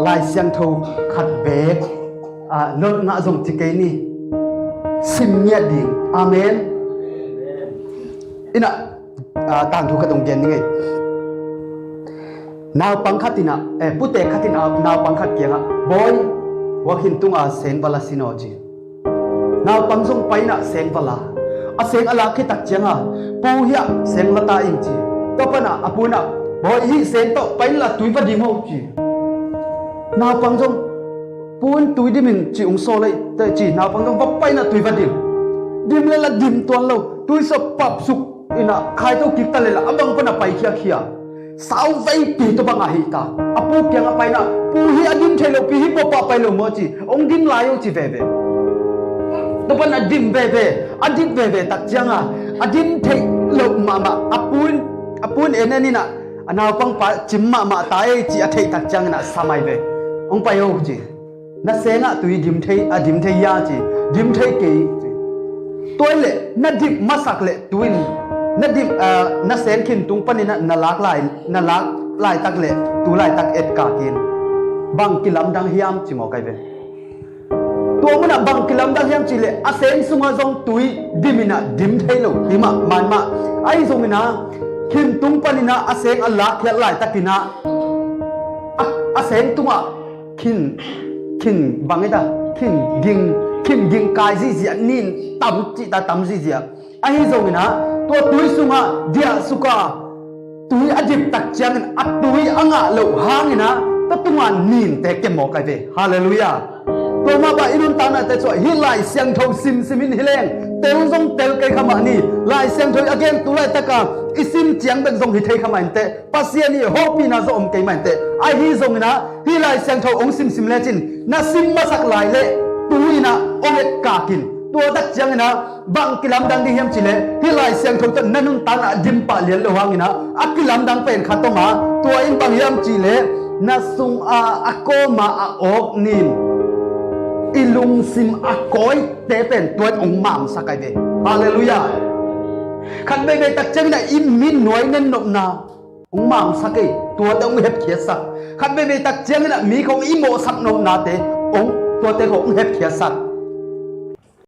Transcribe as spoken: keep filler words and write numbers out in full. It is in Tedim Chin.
Lai Siangtho khat beek, ah, nolh ngah zong ci kei ni. Sim ngiat ding. Amen. Inah, ah, tangthu khat hong gen ni ngei. Naupang khat inah, eh, pute khat inah naupang khat kiangah, "Bawi, hua khin tunga seng va la sin aw," ci. Naupang zong pai inah seng va la. A seng a lak khit tak cianga, "Pu, hiah seng la ta ing," ci. Tua panah a pu inah, "Bawi, hih seng tawh pai inla tui va dim aw," ci. Naupang zong, "Pu in tui dim in," ci, "hong sawl ei," ci. Naupang zong va pai inah tui va dim. Dim le la dim tuan lo, tui sawp pap suk inah khaito kik ta le la, a bang pana pai khiakhia. Sau veipi tua bangah hih ta. A pu kiangah pai inah, "Pu, hih a dim thei lopi, hih pawpah pai lo maw," ci. "Hong dim lai aw," ci veve. Tua pana dim veve, a dim veve tak cianga, a dim theih loh mahmah, a pu in, a pu in en en inah, a naupangpa cim mahmah ta ei ci a theih tak ciang inah sam ai ve. "Hong pai aw," ci. "Na sengah tui dim thei, a dim thei hia?" ci. "Dim thei kei," ci. "Tua hi leh na dip masak leh tui in, na dip, ah, na seng khin tung panin ah na lak lai, na lak laitak leh tu laitak etkak in. Bang kilamdang hiam?" ci mawk ai ve. Tua munah bang kilamdang hiam cih leh a seng sungah zong tui dim inah dim thei lo hi mah, man mah. Ahi zongin ah khin tung panin ah a seng a lakkhiat laitakin ah a, a seng tungah khin, khin bang hi ta, khin ging, khin ging kai zihziah, nin tam cih ta tam zihziah. Ahi zongin ah tua tui sungah diahsuk a, tui a dip tak ciangin a tui a ngah loh hangin ah tua tunga ninte kem mawk ai ve. Halleluiah. Tua mah bang i nuntaknate sungah hih Lai Siangtho simsim in hi leng, tel zong tel kei kha mah ni. Lai Siangtho i a gen tu laitaka i sim ciang bek zong hi thei kha mah inteh. Pasian i hopihna zong om kei mah inteh. Ahi zongin ah hih Lai Siangtho hong simsim lecin na sim masak lai leh tui inah hong etkak in. Tua tak ciangin ah bang kilamdang ding hiam cih leh hih Lai Siangtho tawh na nuntakna a dim pah lian lo hangin ah a kilamdang pen khat om a, tua in bang hiam cih leh na sungah a kawma a awk nin i lungsim a kawite pen tua in hong mamsak ai ve. Halleluiah. Khat veivei tak ciangin ah i mi nuai nen nopna hong mamsak ei, tuate hong hepkhiatsak. Khat veivei tak ciangin ah mi khawng i mawhsak nopnate hong, tuate khawng hong hepkhiatsak.